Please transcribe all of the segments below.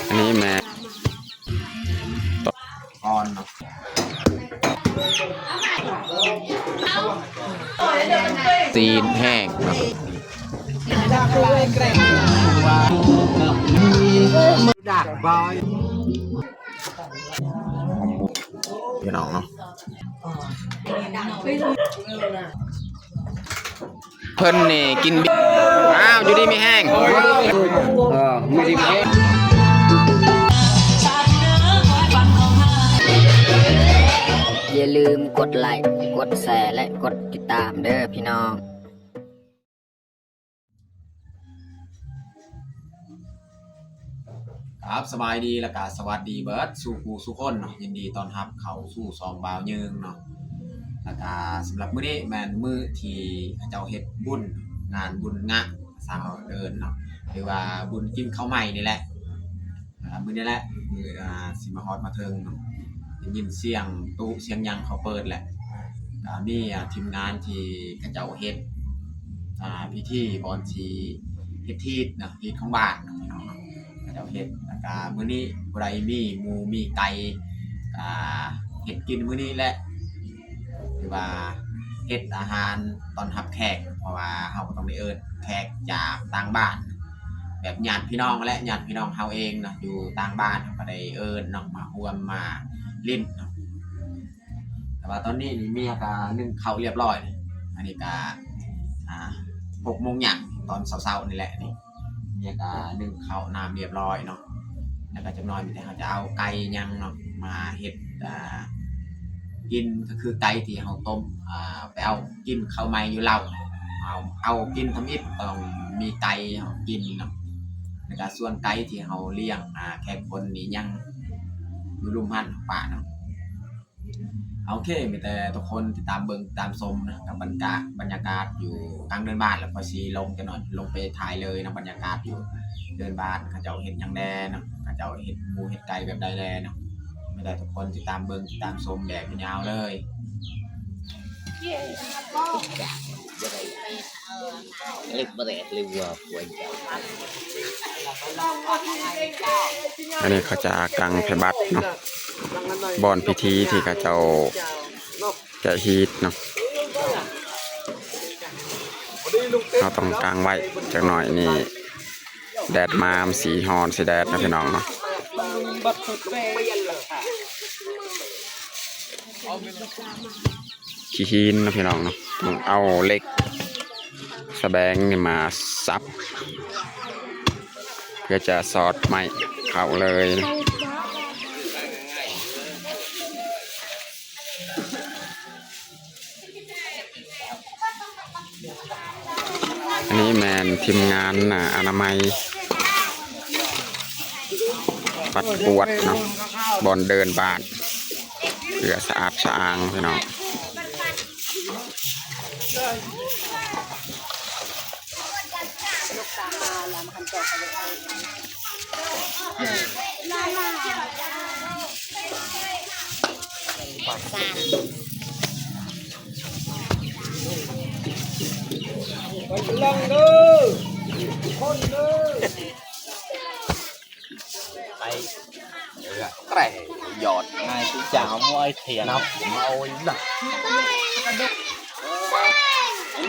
ອັນນີ້ແມ່ນ ກ່ອນເນາະ ຊີ້ນແຫ້ງເນາະ ດາກບອຍ ພີ່ນ້ອງເນາະ ເພິ່ນນີ້ກິນເບຍ ອ້າວ ຢູ່ດີມີແຮງ ເອີ ຢູ່ດີມີແຮງ ຢ່າລືມກົດໄລ ກົດແຊ ແລະ ກົດຕິດຕາມເດີພີ່ນ້ອງ. ຄັບ ສະບາຍດີ ແລະກະສະຫວັດດີເບິດສູ່ຜູ້ສູ່ຄົນເນາະ ຍິນດີຕ້ອນຮັບເຂົ້າສູ່ຊ່ອງບ່າວຍືງເນາະ ແລະກະສຳລັບມື້ນີ້ແມ່ນມື້ທີ່ເຂົາເຈົ້າເຮັດບຸນ ງານບຸນງະຊາວເດີນເນາະ ຫຼືວ່າບຸນກິນເຂົ້າໃໝ່ນີ້ແຫຼະ ອ່າ ມື້ນີ້ແຫຼະ ມື້ ອ່າ ຊິມາຮອດມາເຖິງເນາະ ໄດ້ຍິນສຽງຕູ້ສຽງຫຍັງເຂົາເປີດແຫຼະ ກະມີ ອ່າ ທີມງານທີ່ເຂົາເຈົ້າເຮັດ ອ່າ ພິທີບ່ອນຊິເຮັດຮີດເນາະ ຮີດຂອງບ້ານເນາະ ພີ່ນ້ອງເນາະ ເຂົາເຈົ້າເຮັດ ແລ້ວກະມື້ນີ້ຜູ້ໃດມີໝູມີໄກ່ ອ່າ ເຮັດກິນມື້ນີ້ແຫຼະ ຫຼືວ່າເຮັດອາຫານຕ້ອນຮັບແຂກ ເພາະວ່າເຮົາກໍຕ້ອງໄດ້ເອີ້ນແຂກຈາກຕ່າງບ້ານ ແບບຍາດພີ່ນ້ອງແຫຼະ ຍາດພີ່ນ້ອງເຮົາເອງເນາະ ຢູ່ຕ່າງບ້ານ ເຮົາກໍໄດ້ເອີ້ນເນາະ ມາຮ່ວມມາຫຼິ້ນເນາະ. ແຕ່ວ່າຕອນນີ້ນີ້ເມຍກໍໜຶ້ງເຂົ້າລຽບຮ້ອຍ ອັນນີ້ກໍ ອ່າ ຫົກໂມງຫຍັງຕອນເຊົ້າໆນີ້ແຫຼະນີ້ ເມຍກໍໜຶ້ງເຂົ້ານ້ຳລຽບຮ້ອຍເນາະ ແລ້ວກໍຈັກໜ້ອຍມີແຕ່ເຮົາຈະເອົາໄກ່ຫຍັງເນາະ ມາເຮັດ ອ່າ ກິນ ກໍຄືໄກ່ທີ່ເຮົາຕົ້ມ ອ່າ ໄປເອົາກິນເຂົ້າໃໝ່ຢູ່ເລົ້າ ເອົາ ເອົາກິນທຳອິດ ຕ້ອງມີໄກ່ເຮົາກິນເນາະ ແລ້ວກໍສ່ວນໄກ່ທີ່ເຮົາລ້ຽງ ອ່າ ແຂກຄົນນີ້ຍັງຢູ່ລຸ່ມຫັ້ນປະເນາະ. ໂອເຄ ມີແຕ່ທຸກຄົນຕິດຕາມເບິ່ງ ຕິດຕາມຊົມນະ ກັບບັນກາ ບັນຍາກາດຢູ່ກາງເດີ່ນບ້ານ ແລ້ວຂ້ອຍຊິລົງຈັກໜ້ອຍ ລົງໄປຖ່າຍເລີຍນະ ບັນຍາກາດຢູ່ເດີ່ນບ້ານ ເຂົາເຈົ້າເຮັດຫຍັງແດ່ເນາະ ເຂົາເຈົ້າເຮັດໝູເຮັດໄກ່ແບບໃດແດ່ເນາະ ມີແຕ່ທຸກຄົນຕິດຕາມເບິ່ງ ຕິດຕາມຊົມແບບຍາວໆເລີຍ. ອັນນີ້ເຂົາຈະກາງໃສ່ບັດເນາະ ບ່ອນພິທີທີ່ເຂົາເຈົ້າແກະຮີດເນາະ ເຮົາຕ້ອງກາງໄວ້ຈັກໜ້ອຍນີ້ ແດດມາມັນຊິຮ້ອນຊິແດດເນາະ ພີ່ນ້ອງເນາະ. ຂີ້ຫີນເນາະ ພີ່ນ້ອງເນາະ ຕ້ອງເອົາເຫຼັກສະແບງນີ້ມາສັບ ເພື່ອຈະສອດໄມ້ເຂົ້າເລີຍ. ອັນນີ້ແມ່ນທີມງານ ອາ ອະນາໄມ ປັດກວາດເນາະ ບ່ອນເດີ່ນບ້ານ ເພື່ອສະອາດສະອາງ ພີ່ນ້ອງ. ໄປເຫຼືອແຕະຢອດ ນາຍຄືຈາມວຍເຖຍນ ມາໂອຍນະ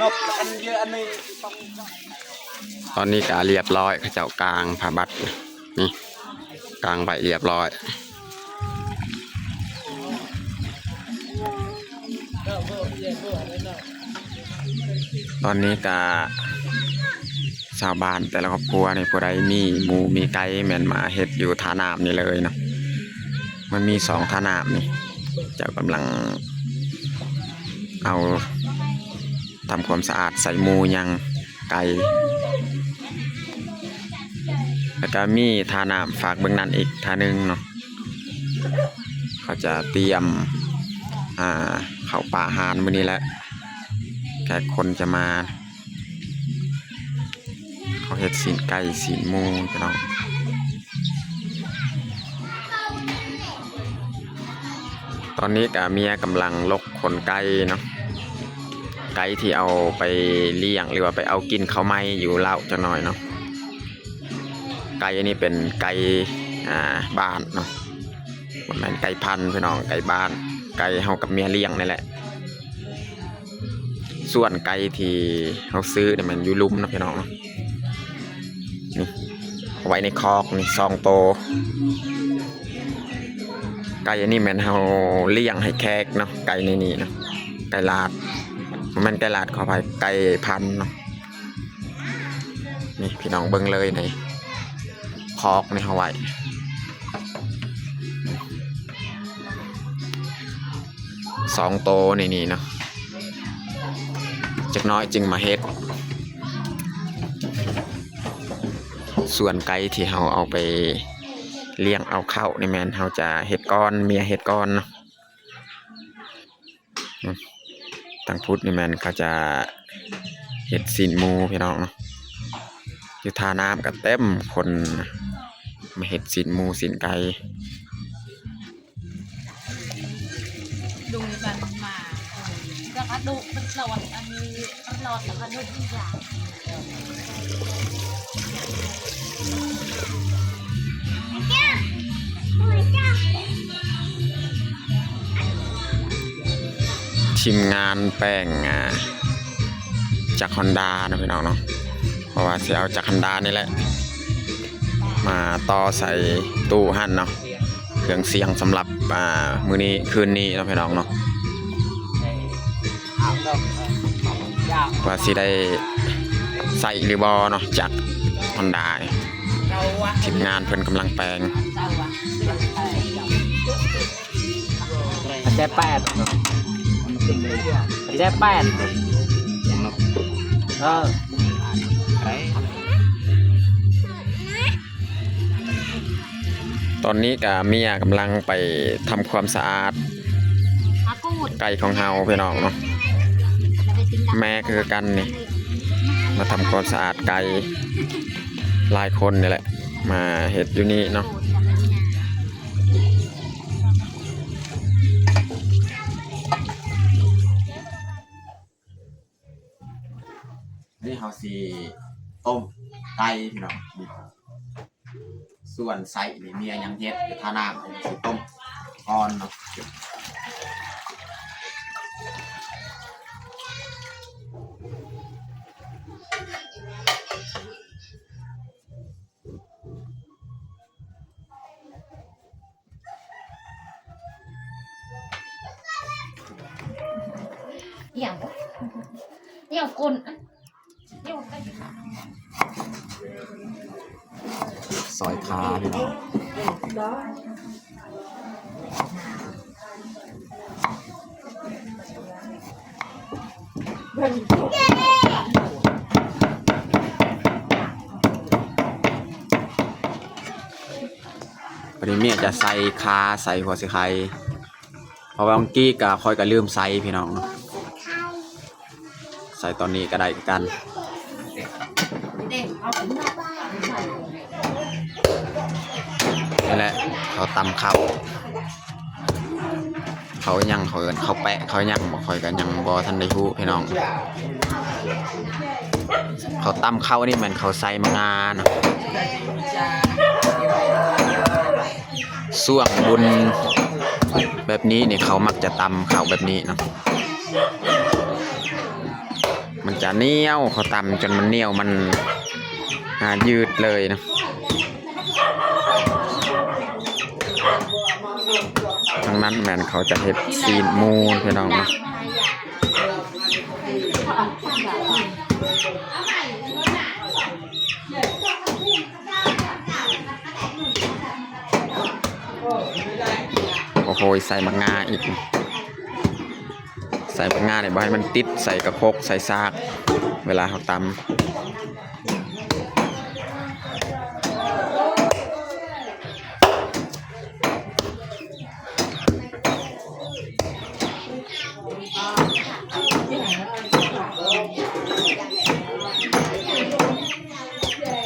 ນກອັນເຍອະອັນນີ້. ຕອນນີ້ກະລຽບຮ້ອຍ ເຂົາເຈົ້າກາງຜ້າບັດນີ້ ກາງໄວ້ລຽບຮ້ອຍ. ຕອນນີ້ກະຊາວບ້ານແຕ່ລະຄອບຄົວນີ້ ຜູ້ໃດມີໝູມີໄກ່ແມ່ນມາເຮັດຢູ່ທ່ານ້ຳນີ້ເລີຍເນາະ ມັນມີສອງທ່ານ້ຳນີ້ ເຈົ້າກຳລັງເອົາ ທຳຄວາມສະອາດໃສ່ໝູຍ່າງໄກ່ ແລ້ວກະມີທ່ານ້ຳຟາກເບື້ອງນັ້ນອີກທ່າໜຶ່ງເນາະ ເຂົາຈະຕຽມ ອ່າ ເຂົ້າປາອາຫານມື້ນີ້ແຫຼະ ແຂກຄົນຈະມາ ເຂົາເຮັດຊີ້ນໄກ່ຊີ້ນໝູພີ່ນ້ອງ. ຕອນນີ້ກະເມຍກຳລັງລົກຂົນໄກ່ເນາະ ໄກ່ທີ່ເອົາໄປລ້ຽງ ຫຼືວ່າໄປເອົາກິນເຂົ້າໃໝ່ຢູ່ເລົ້າຈັກໜ້ອຍເນາະ. ໄກ່ອັນນີ້ເປັນໄກ່ ອ່າ ບ້ານເນາະ ບໍ່ແມ່ນໄກ່ພັນພີ່ນ້ອງ ໄກ່ບ້ານ ໄກ່ເຮົາກັບເມຍລ້ຽງນີ້ແຫຼະ. ສ່ວນໄກ່ທີ່ເຮົາຊື້ນີ້ແມ່ນຢູ່ລຸ່ມເນາະພີ່ນ້ອງເນາະ ນີ້ ເອົາໄວ້ໃນຄອກນີ້ສອງໂຕ. ໄກ່ອັນນີ້ແມ່ນເຮົາລ້ຽງໃຫ້ແຂກເນາະ ໄກ່ໃນນີ້ເນາະ ໄກ່ລາດ ບໍ່ແມ່ນໄກ່ລາດ ຂໍອະໄພ ໄກ່ພັນເນາະ. ນີ້ພີ່ນ້ອງເບິ່ງເລີຍໃນຄອກນີ້ເຮົາໄວ້ສອງໂຕໃນນີ້ເນາະ ຈັກໜ້ອຍຈຶ່ງມາເຮັດ ສ່ວນໄກ່ທີ່ເຮົາເອົາໄປລ້ຽງເອົາເຂົ້ານີ້ແມ່ນເຮົາຈະເຮັດກ່ອນ ເມຍເຮັດກ່ອນເນາະ. ອືມ ທາງພຸ້ນນີ້ແມ່ນເຂົາຈະເຮັດຊີ້ນໝູພີ່ນ້ອງເນາະ ຢູ່ທ່ານ້ຳກໍເຕັມຄົນມາເຮັດຊີ້ນໝູຊີ້ນໄກ່. ດູມັນມາ ແລ້ວກໍດຸເປັນຫຼອດ ອັນນີ້ເປັນຫຼອດ ແລ້ວກໍດຸອີກຢ່າງ. ທີມງານແປງ ອ່າ ຈັກຮອນດ້າເນາະພີ່ນ້ອງເນາະ ເພາະວ່າຊິເອົາຈັກຮອນດ້ານີ້ແຫຼະ ມາຕໍ່ໃສ່ຕູ້ຫັ້ນເນາະ ເຄື່ອງສຽງສຳລັບ ອ່າ ມື້ນີ້ຄືນນີ້ເນາະພີ່ນ້ອງເນາະ. ວ່າຊິໄດ້ໃຊ້ຫຼືບໍ່ເນາະ ຈັກຮອນດ້າ ທີມງານເພິ່ນກຳລັງແປງ. ແຈແປດ ແຈແປດ ເອີ. ຕອນນີ້ກະເມຍກຳລັງໄປທຳຄວາມສະອາດໄກ່ຂອງເຮົາພີ່ນ້ອງເນາະ ແມ່ຄືກັນນີ້ ມາທຳຄວາມສະອາດໄກ່ ຫຼາຍຄົນນີ້ແຫຼະ ມາເຮັດຢູ່ນີ້ເນາະ. ນີ້ເຮົາຊິຕົ້ມໄກ່ພີ່ນ້ອງ ນີ້ ສ່ວນໄສ້ນີ້ເມຍຍັງເຮັດຢູ່ທ່ານ້ຳ ເຮົາຊິຕົ້ມກ່ອນເນາະ. ອີຫຍັງ ອີຫຍັງກົນ ອັນ ອີຫຍັງ ຊອຍຄາພີ່ນ້ອງ ບາດນີ້ເມຍຈະໃສ່ຂ່າ ໃສ່ຫົວສີໄຄ ເພາະວ່າເມື່ອກີ້ກະຂ້ອຍກະລືມໃສ່ພີ່ນ້ອງເນາະ ໃສ່ຕອນນີ້ກະໄດ້ຄືກັນ. ນີ້ແຫຼະ ເຂົາຕຳເຂົ້າ ເຂົາຫຍັງ ເຂົາເອີ້ນເຂົ້າແປະ ເຂົາຫຍັງ ຂ້ອຍກະຍັງບໍ່ທັນໄດ້ຮູ້ພີ່ນ້ອງ. ເຂົາຕຳເຂົ້ານີ້ແມ່ນເຂົາໃສ່ໝາກງາເນາະ. ຊ່ວງບຸນແບບນີ້ນີ້ ເຂົາມັກຈະຕຳເຂົ້າແບບນີ້ເນາະ ມັນຈະໜຽວ ເຂົາຕຳຈົນມັນໜຽວ ມັນ ອ່າ ຍືດເລີຍເນາະ. ທາງນັ້ນແມ່ນເຂົາຈະເຮັດຊີ້ນໝູພີ່ນ້ອງເນາະ. ໂອ້ໂຫ ໃສ່ໝາກງາອີກ ໃສ່ບັກງານີ້ບໍ່ໃຫ້ມັນຕິດໃສ່ກະຄົກໃສ່ຊາກ ເວລາເຮົາຕຳ.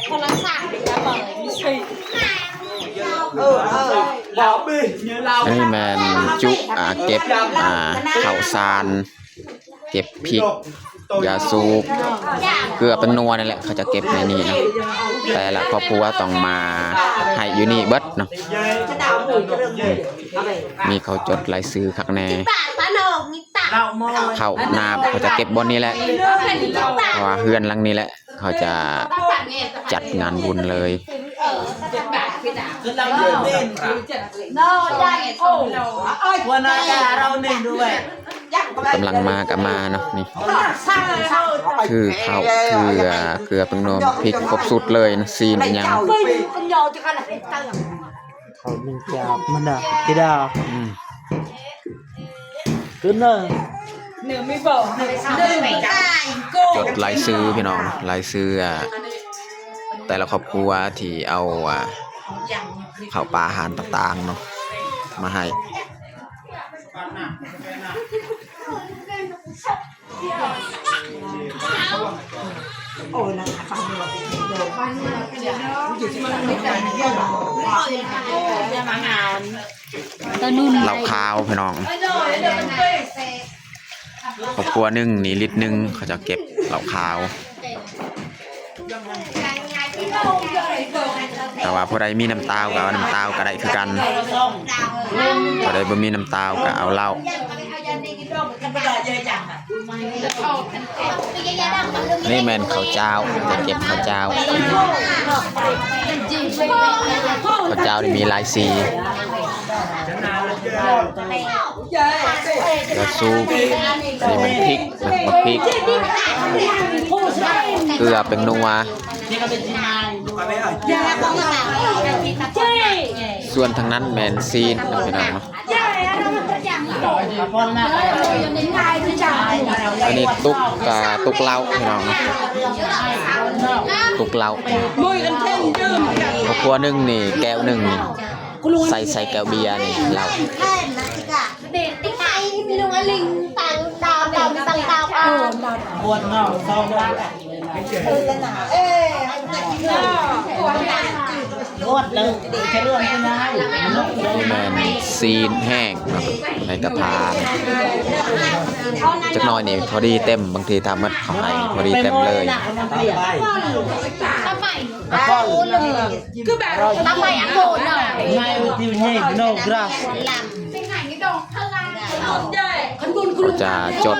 ໂທລະສັບນີ້ກະເປີດຢູ່ຊື່. ອັນນີ້ແມ່ນຈຸ ອ່າ ເກັບ ອ່າ ເຂົ້າສານ ເກັບພິກ ຢາສູບ ເກືອ ແປ້ງນົວນີ້ແຫຼະ ເຂົາຈະເກັບໃນນີ້ເນາະ. ແຕ່ລະຄອບຄົວຕ້ອງມາ ໃຫ້ຢູ່ນີ້ເບິດເນາະ. ອືມ ມີເຂົາຈົດລາຍຊື່ຄັກແນ່. ເຂົ້ານ້ຳເຂົາຈະເກັບບ່ອນນີ້ແຫຼະ ເພາະວ່າເຮືອນຫຼັງນີ້ແຫຼະ ເຂົາຈະຈັດງານບຸນເລີຍ. ກຳລັງມາກະມາເນາະ ນີ້ ຄືເຂົ້າ ຄື ອ່າ ເກືອແປ້ງນົວ ພິກ ຄົບຊຸດເລີຍນະ ຊີ້ນອີ່ຫຍັງ. ເຂົ້າໜຶ່ງຈາກມັນນະ ກິນດາວ ອືມ ຂຶ້ນເລີຍ. ຈົດລາຍຊື່ພີ່ນ້ອງ ລາຍຊື່ ອ່າ ແຕ່ລະຄອບຄົວທີ່ເອົາ ອ່າ ເຂົ້າປາອາຫານຕ່າງໆເນາະ ມາໃຫ້. ເຫຼົ້າຂາວພີ່ນ້ອງ ຄອບຄົວໜຶ່ງນີ້ລິດໜຶ່ງ ເຂົາເຈົ້າເກັບເຫຼົ້າຂາວ. ຖ້າວ່າຜູ້ໃດມີນ້ຳຕາວກໍເອົານ້ຳຕາວກໍໄດ້ຄືກັນ ຜູ້ໃດບໍ່ມີນ້ຳຕາວກໍເອົາເຫຼົ້າ. ນີ້ແມ່ນເຂົ້າຈ້າວ ຈະເກັບເຂົ້າຈ້າວ ເຂົ້າຈ້າວນີ້ມີຫຼາຍສີ ເກືອຊູບ ອັນນີ້ແມ່ນພິກ ໝາກພິກ ເກືອແປ້ງນົວ ສ່ວນທາງນັ້ນແມ່ນຊີ້ນເນາະ ພີ່ນ້ອງເນາະ. ອັນນີ້ຕຸກ ກະຕຸກເຫຼົ້າພີ່ນ້ອງເນາະ ຕຸກເຫຼົ້າ ຄອບຄົວໜຶ່ງນີ້ແກ້ວໜຶ່ງນີ້ ໃສ່ ໃສ່ແກ້ວເບຍນີ້ເຫຼົ້າ. ແມ່ນຊີ້ນແຫ້ງເນາະ ໃນກະທະ ຈັກໜ້ອຍນີ້ພໍດີເຕັມ ບາງທີຖ້າໝົດເຂົາໃຫ້ພໍດີເຕັມເລີຍ. ເຂົາຈະຈົດ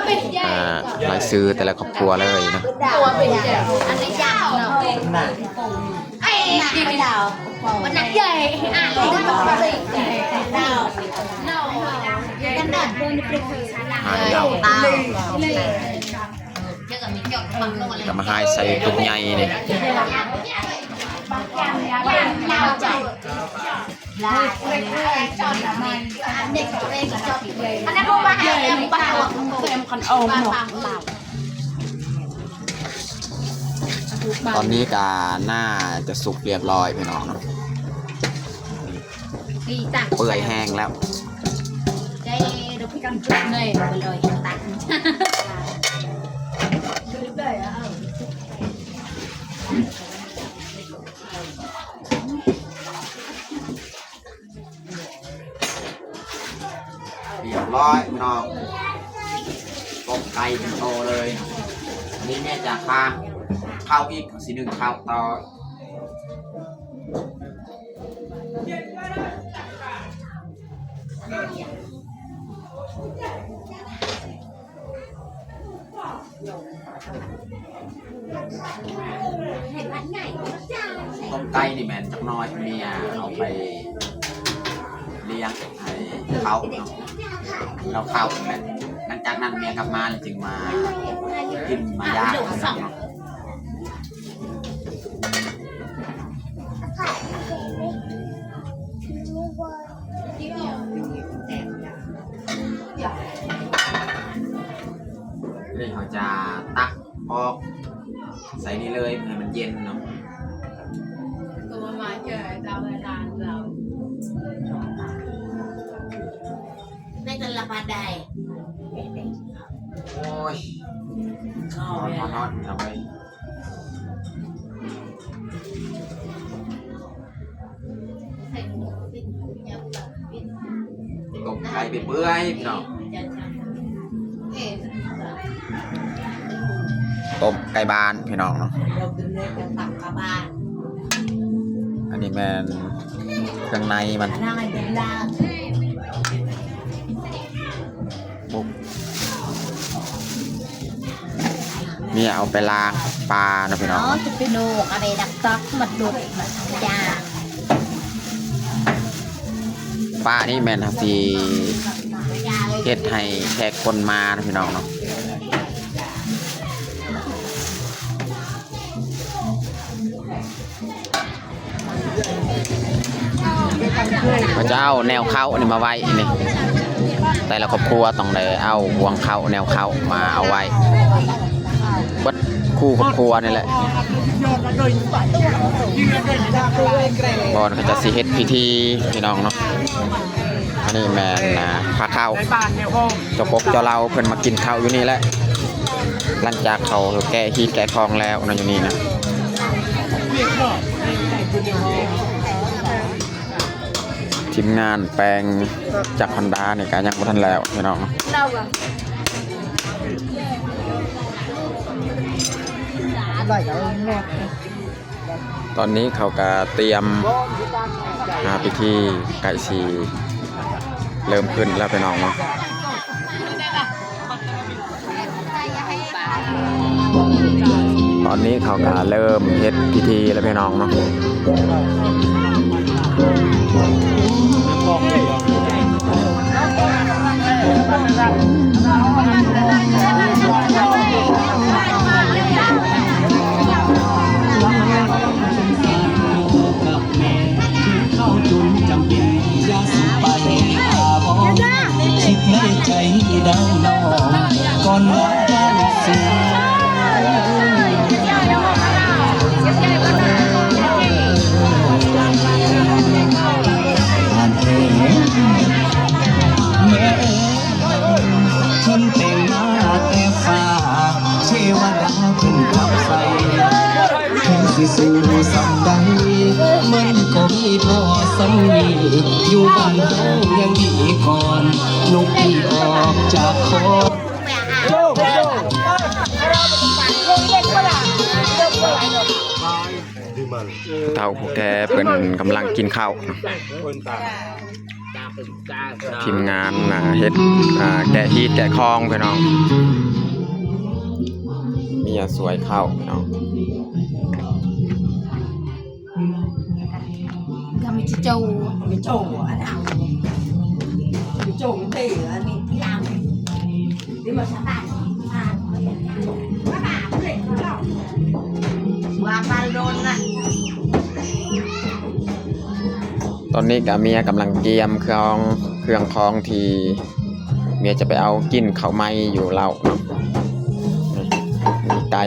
ອ່າ ລາຍຊື່ແຕ່ລະຄອບຄົວເລີຍເນາະ. ຫາຍເຫຼົ້າ ແລ້ວມາຫາຍໃສ່ຕຸກໃຫຍ່ນີ້. ຕອນນີ້ກະໜ້າຈະສຸກຮຽບຮ້ອຍພີ່ນ້ອງເນາະ ເປື່ອຍແຮງແລ້ວ. ຮຽບຮ້ອຍພີ່ນ້ອງ ຕົ້ມໄກ່ເປັນໂຕເລີຍ. ອັນນີ້ແມ່ຈະຄາເຂົ້າອີກ ຊິໜຶ້ງເຂົ້າຕໍ່. ຕົ້ມໄກ່ນີ້ແມ່ນຈັກໜ້ອຍເມຍເອົາໄປລ້ຽງໃຫ້ເຂົ້າເນາະ ແລ້ວເຂົ້າແຫຼະ ຫຼັງຈາກນັ້ນເມຍກັບມາແລ້ວຈຶ່ງມາກິນມາຢາກເນາະ. ນີ້ເຮົາຈະຕັກອອກໃສ່ນີ້ເລີຍ ໃຫ້ມັນເຢັນເນາະ. ໂອ້ຍ ຮ້ອນໆ ເອົາໄປ. ຕົ້ມໄກ່ໄປເປື່ອຍພີ່ນ້ອງ ຕົ້ມໄກ່ບ້ານພີ່ນ້ອງເນາະ. ອັນ ນີ້ແມ່ນເຄື່ອງໃນມັນ ເມຍເອົາໄປລ້າງປາເນາະພີ່ນ້ອງ. ເອົາຈະໄປໂນກເອົາໄປດັກຕອກມາດຸດມາຈາງ. ປານີ້ແມ່ນເຮົາຊິເຮັດໃຫ້ແຂກຄົນມາເນາະພີ່ນ້ອງເນາະ. ເຂົາເຈົ້າເອົາແນວເຂົ້ານີ້ມາໄວ້ນີ້ ແຕ່ລະຄອບຄົວຕ້ອງໄດ້ເອົາບ່ວງເຂົ້າ ແນວເຂົ້າມາເອົາໄວ້ ເບິດຄູ່ຄອບຄົວນີ້ແຫຼະ ບ່ອນເຂົາເຈົ້າຊິເຮັດພິທີພີ່ນ້ອງເນາະ. ອັນນີ້ແມ່ນ ອ່າ ພາເຂົ້າ ເຈົ້າປົກເຈົ້າເລົາເພິ່ນມາກິນເຂົ້າຢູ່ນີ້ແຫຼະ ຫຼັງຈາກເຂົາແກະຮີດແກະຄອງແລ້ວເນາະ ຢູ່ນີ້ນະ. ທີມງານແປງຈັກຮອນດ້ານີ້ກະຍັງບໍ່ທັນແລ້ວພີ່ນ້ອງ. ຕອນນີ້ເຂົາກະຕຽມ ອ່າ ພິທີໃກ້ຊິເລີ່ມຂຶ້ນແລ້ວພີ່ນ້ອງເນາະ. ຕອນນີ້ເຂົາກະເລີ່ມເຮັດພິທີແລ້ວພີ່ນ້ອງເນາະ. ເຖົ້າຜູ້ແກ່ເພິ່ນກຳລັງກິນເຂົ້າ. ທີມງານ ອ່າ ເຮັດ ອ່າ ແກະຮີດແກະຄອງພີ່ນ້ອງ. ເມຍສວຍເຂົ້າພີ່ນ້ອງ. ກະມີໂຈ ມີໂຈ ອັນນັ້ນ ມີໂຈ ເຕ ອັນນີ້ທີ່ຫຼັງ ທີ່ມາສະບາຍ ວ່າປານໂດນນະ. ຕອນນີ້ກະເມຍກຳລັງກຽມເຄື່ອງ ເຄື່ອງຂອງທີ່ເມຍຈະໄປເອົາກິນເຂົ້າໃໝ່ຢູ່ເລົ້າ. ມີໄກ່.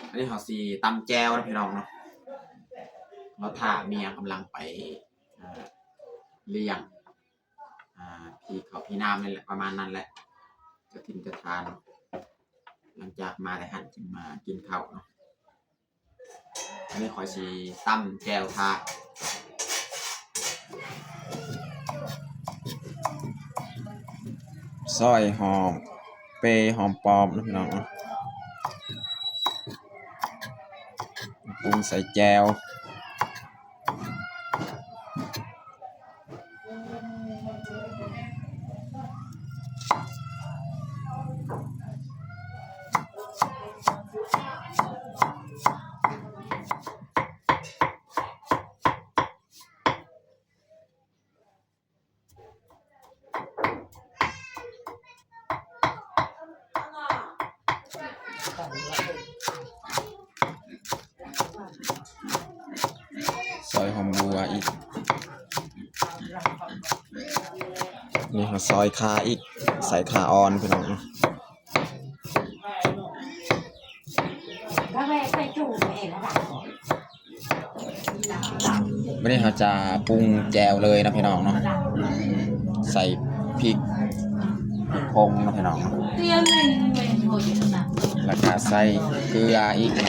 ອັນນີ້ເຮົາຊິຕຳແຈ່ວນະພີ່ນ້ອງເນາະ. ເຮົາຖ້າເມຍກຳລັງໄປ ເອີ ລ້ຽງ ອ່າ ຜີເຂົ້າຜີນ້ຳນີ້ແຫຼະ ປະມານນັ້ນແຫຼະ ເຈົ້າຖິ່ນເຈົ້າຖານ. ຫຼັງຈາກມາແຕ່ຫັ້ນຈຶ່ງມາກິນເຂົ້າເນາະ. ອັນນີ້ຂ້ອຍຊິຕຳແຈ່ວຖ້າ ຊອຍຫອມເປ ຫອມປ້ອມເນາະພີ່ນ້ອງເນາະ ປຸງໃສ່ແຈ່ວ. ຊອຍຫອມບົ່ວອີກ ນີ້ເຮົາຊອຍຂ່າອີກ ໃສ່ຂ່າອ່ອນພີ່ນ້ອງ. ບາດນີ້ເຮົາຈະປຸງແຈ່ວເລີຍເນາະພີ່ນ້ອງເນາະ ໃສ່ພິກ ພິກຜົງເນາະພີ່ນ້ອງເນາະ. ແລ້ວກະໃສ່ເກືອອີກ ນ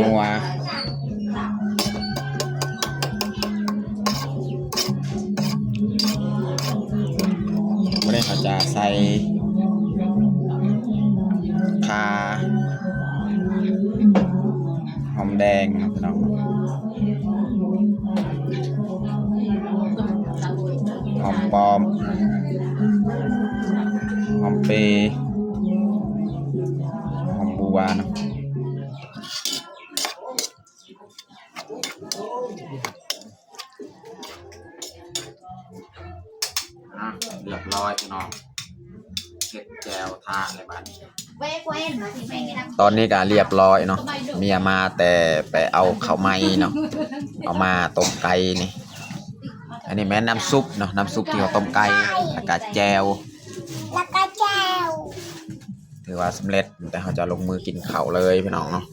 ົວ. ມື້ນີ້ເຮົາຈະໃສ່ຂ່າ ຫອມແດງເນາະພີ່ນ້ອງ ຫອມປ້ອມ ຫອມເປ ຫອມບົວເນາະ. ອ່ະ ລຽບຮ້ອຍພີ່ນ້ອງ ເຮັດແຈ່ວທານແລ້ວບາດນີ້. ຕອນນີ້ກະລຽບຮ້ອຍເນາະ ເມຍມາແຕ່ໄປເອົາເຂົ້າໃໝ່ເນາະ ເອົາມາຕົ້ມໄກ່ນີ້. ອັນນີ້ແມ່ນນ້ຳຊຸບເນາະ ນ້ຳຊຸບທີ່ເຮົາຕົ້ມໄກ່ ແລ້ວກະແຈ່ວ ແລ້ວກະແຈ່ວ ຖືວ່າສຳເລັດ ແຕ່ເຮົາຈະລົງມືກິນເຂົ້າເລີຍພີ່ນ້ອງເນາະ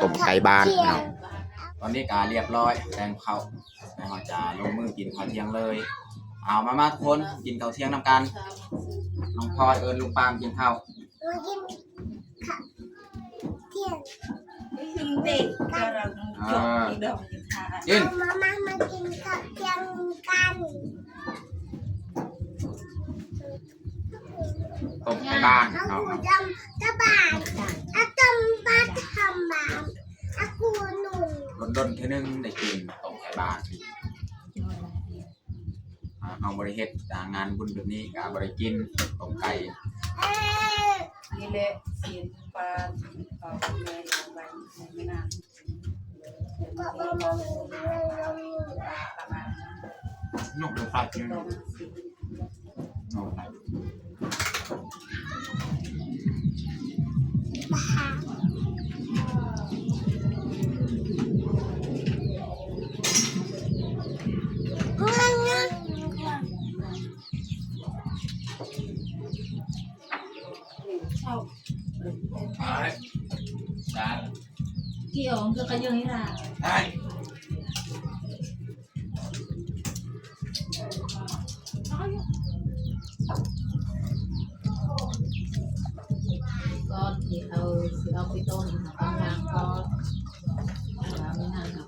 ຕົ້ມໄກ່ບ້ານພີ່ນ້ອງ. ຕອນນີ້ກະລຽບຮ້ອຍ ແຕ່ງເຂົ້າ ແລ້ວເຮົາຈະລົງມືກິນເຂົ້າທ່ຽງເລີຍ. ເອົາ ມາ ມາທຸກຄົນ ກິນເຂົ້າທ່ຽງນຳກັນ. ນ້ອງພອຍເອີ້ນລຸງປາມກິນເຂົ້າ ມາກິນເຂົ້າທ່ຽງ ກິນ ເອົາ ມາ ມາ ມາກິນເຂົ້າທ່ຽງກັນ. ຕົ້ມໄກ່ບ້ານເນາະ ເຮົາດຳຕະບານ ອາ ຕົ້ມບາດທຳບານ ອາ ກູນຸນ ດົນໆເທື່ອໜຶ່ງໄດ້ກິນຕົ້ມໄກ່ບ້ານ. ອ່າ ເຮົາບໍ່ໄດ້ເຮັດ ອ່າ ງານບຸນແບບນີ້ກະບໍ່ໄດ້ກິນຕົ້ມໄກ່. ນີ້ແຫຼະ ຊີ້ນປາ ເອົາໄວ້ ໄວ້ໃນນ້ຳ. ກ່ອນທີ່ເຮົາຊິເອົາໄປຕົ້ມ ເຮົາຕ້ອງລ້າງກ່ອນ ເພາະວ່າມັນນັ້ນເນາະ.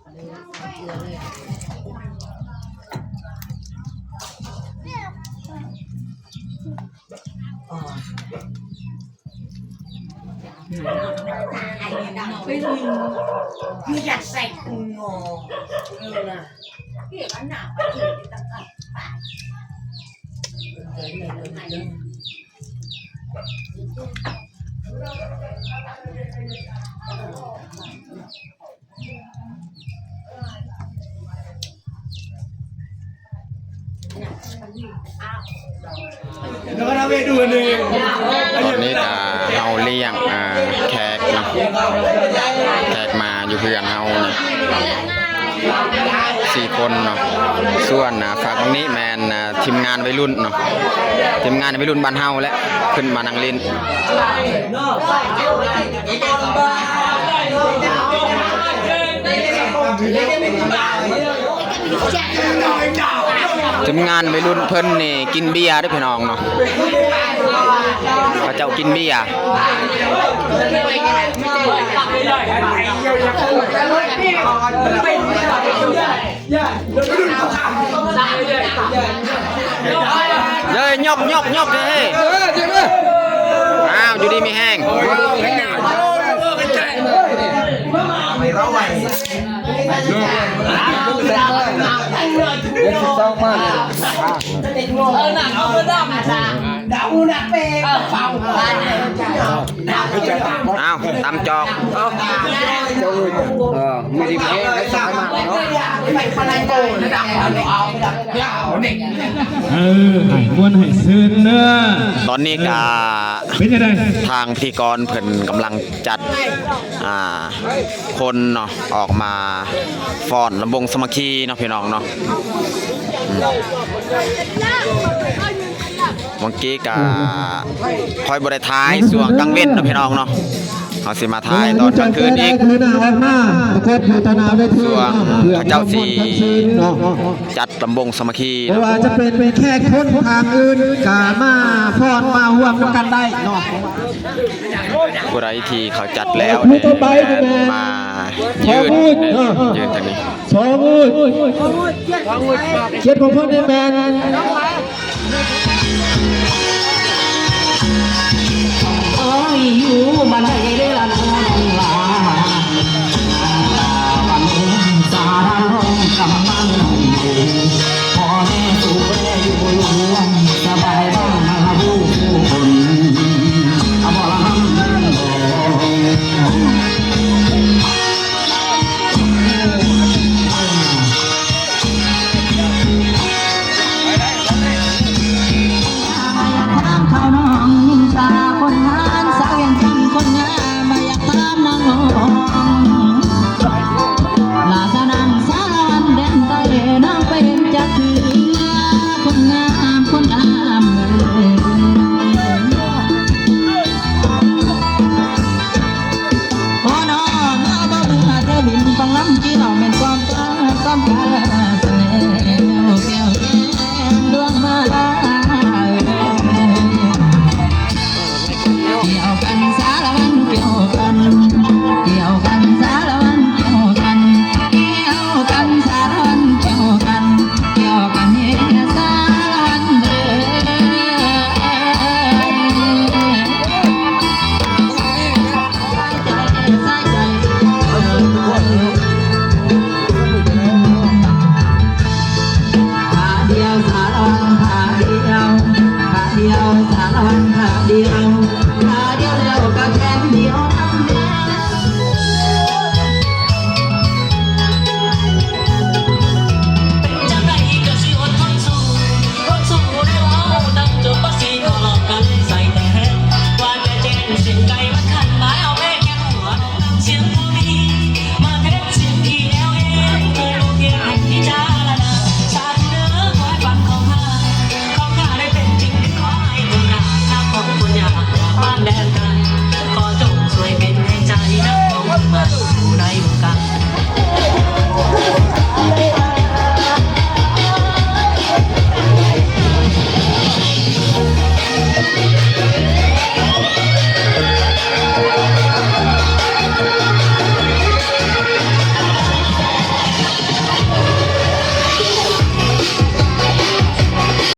ຕອນນີ້ກະເຮົາລ້ຽງ ອ່າ ແຂກເນາະ ແຂກມາຢູ່ເຮືອນເຮົານີ້ສີ່ຄົນເນາະ. ສ່ວນ ອ່າ ຝັ່ງນີ້ແມ່ນ ອ່າ ທີມງານໄວລຸ້ນເນາະ ທີມງານໄວລຸ້ນບ້ານເຮົາແຫຼະ ຂຶ້ນມານັ່ງຫຼິ້ນ. ທີມງານໄວລຸ້ນເພິ່ນນີ້ກິນເບຍເດີ້ພີ່ນ້ອງເນາະ ເຂົາເຈົ້າກິນເບຍ. ເອີຍ ຍົກ ຍົກ ຍົກເດ້. ເອີ ເອີ ອ້າວ ຢູ່ດີມີແຮງ. ອ້າວ ຕຳຈອກ. ເອີ ເອີ ມີດີແຮງໃຫ້ສາຍມາກເນາະ. ເອີ ໃຫ້ມ່ວນໃຫ້ຊື່ນເດີ. ຕອນນີ້ກະ ເປັນຈັ່ງໃດ ທາງພິທີກອນເພິ່ນກຳລັງຈັດ ອ່າ ຄົນເນາະ ອອກມາຟ້ອນລຳວົງສາມັກຄີເນາະ ພີ່ນ້ອງເນາະ. ອືມ ບາງທີກະຂ້ອຍບໍ່ໄດ້ຖ່າຍຊ່ວງກາງເວັນເນາະ ພີ່ນ້ອງເນາະ. ເຮົາຊິມາຖ່າຍຕອນກາງຄືນອີກ ຄືໜ້າອອກມາປາກົດຢູ່ຕໍ່ໜ້າເວທີ ຊ່ວງເນາະ ເພື່ອ ເຂົາເຈົ້າຊິ ຄວາມມ່ວນຄວາມຊື່ນເນາະ ຈັດລຳວົງສາມັກຄີ ບໍ່ວ່າຈະເປັນແຂກຄົນທາງອື່ນກະມາຟ້ອນມາຮ່ວມນຳກັນໄດ້ເນາະ ຜູ້ໃດທີ່ເຂົາຈັດແລ້ວ ຜູ້ຕໍ່ໄປແມ່ນ ມາ ຢືນ ສອງໝື່ນເນາະ ຢືນທາງນີ້ ສອງໝື່ນ ກຽດຂອງເພິ່ນນີ້ແມ່ນ